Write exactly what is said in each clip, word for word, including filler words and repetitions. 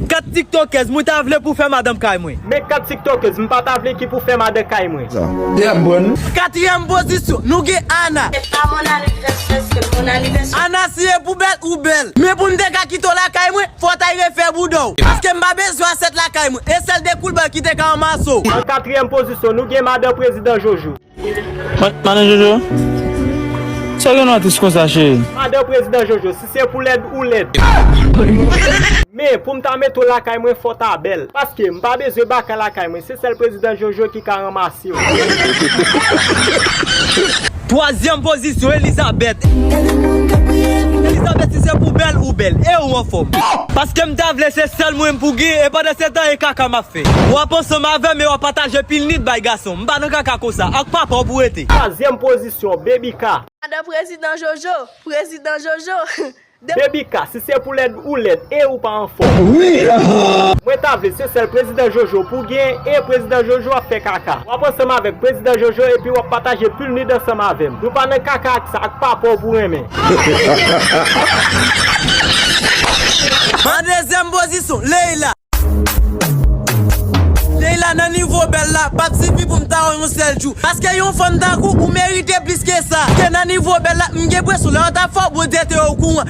Kat tiktokèz mwen ta vle pou fè madanm kay mwen. Men kat tiktokèz m pa ta vle ki pou fè madan kay mwen. Katriyèm pozisyon, nou gen Ana. Se pa Mona Lisa, se Mona Lisa. Ana, si e pou bèl ou bèl. Men pou m te ka kite w lakay mwen, fò w t al refè bouda w. Paske m pa bezwen asèt lakay mwen. E sèl de koulbè ki te ka ranmase w. An katriyèm pozisyon, nou gen madan prezidan Jojo. Ma-, madan Jojo? Sa gen nou tris konsa, cheri? Madan prezidan Jojo, si se pou lèd ou lèd. Men, pou m ta mete w lakay mwen, fò w ta bèl. Paske m pa bezwen baka lakay mwen. Se sèl prezidan Jojo ki ka ranmase w. Twazyèm pozisyon, Elizabeth. Elizabeth, si se pou bèl ou bèl, e ou anfòm. Paske m ta vle se sèl mwen pou gen, e pandan se tan e kaka m ap fè. W ap ansanm avè m e w ap pataje pil nit bay gason. M pa nan kaka konsa, ak papa w pou rete. Twazyèm pozisyon, Baby K. Madan prezidan Jojo, prezidan Jojo. Baby K, si se pou lèd ou lèd, e ou pa anfòm. Wi, ah. Mwen ta vle se sèl prezidan Jojo pou gen, e prezidan Jojo ap fè kaka. W ap ansanm avèk prezidan Jojo epi w ap pataje pil nid ansanm avè m. Nou pa nan kaka ak sa, ak papa w pou renmen. An dezyèm pozisyon, Leila. Leila, nan nivo bèl la, p ap sifi pou m ta wè yon sèl jou. Paske yon fanm tankou ou merite plis ke sa. Paske nan nivo bèl la, m gen enpresyon lè yo t ap fè w, Bondye te okouran.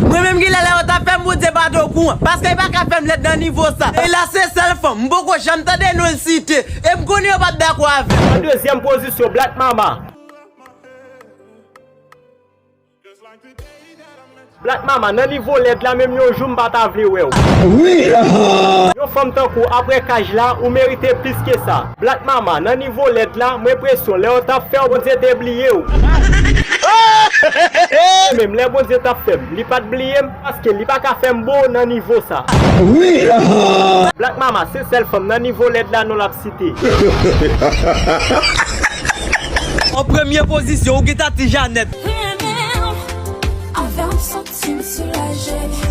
Mwen menm, genlè lè yo t ap fè m, Bondye pa t okouran. Paske li pa ka fè m lèd nan nivo sa. Leila se sèl fanm m poko janm tande non l site. E m konnen yo p ap dakò avè m. An dezyèm pozisyon, Black Mama. Black Mama, nan nivo lèd la, menm yon jou m pa ta vle wè w. Wi, ah. Yon fanm tankou w, apre kaj la, ou merite plis ke sa. Black Mama, nan nivo lèd la, m enpresyon lè yo t ap fè w, Bondye te bliye w. Menm lè Bondye t ap fè m, li pa t bliye m, paske li pa ka fè m bo nan nivo sa. Wi, ah. Black Mama, se sèl fanm nan nivo lèd la, non l ap site. An premye pozisyon, ou gen Tati Janèt.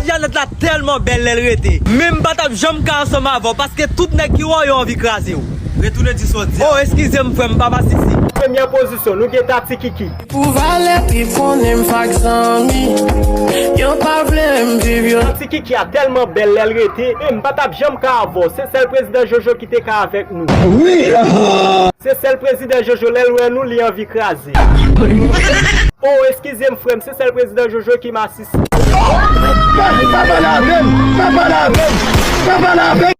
Janèt la tèlman bèl lè l rete. Men m pa t ap janm ka ansanm avè w, paske tout nèg ki wè w, yo anvi kraze w. Retounen di sa w di a. Oh, eskize m, frè m, m pa masisi. Premyè pozisyon, nou gen Tati Kiki. Pou valè, pi konnen m fak zanmi. Yo pa vle m viv, yo. Tati Kiki a tèlman bèl lè l rete, men m pa t ap janm ka avè w. Se sèl prezidan Jojo ki te ka avèk nou. Wi, ah. Se sèl prezidan Jojo, lè l wè nou, li anvi kraze. Oh, eskize m, frè m, se sèl prezidan Jojo ki masisi. Pa, pa pale avè m! Pa pale avè m! Pa pale avè m!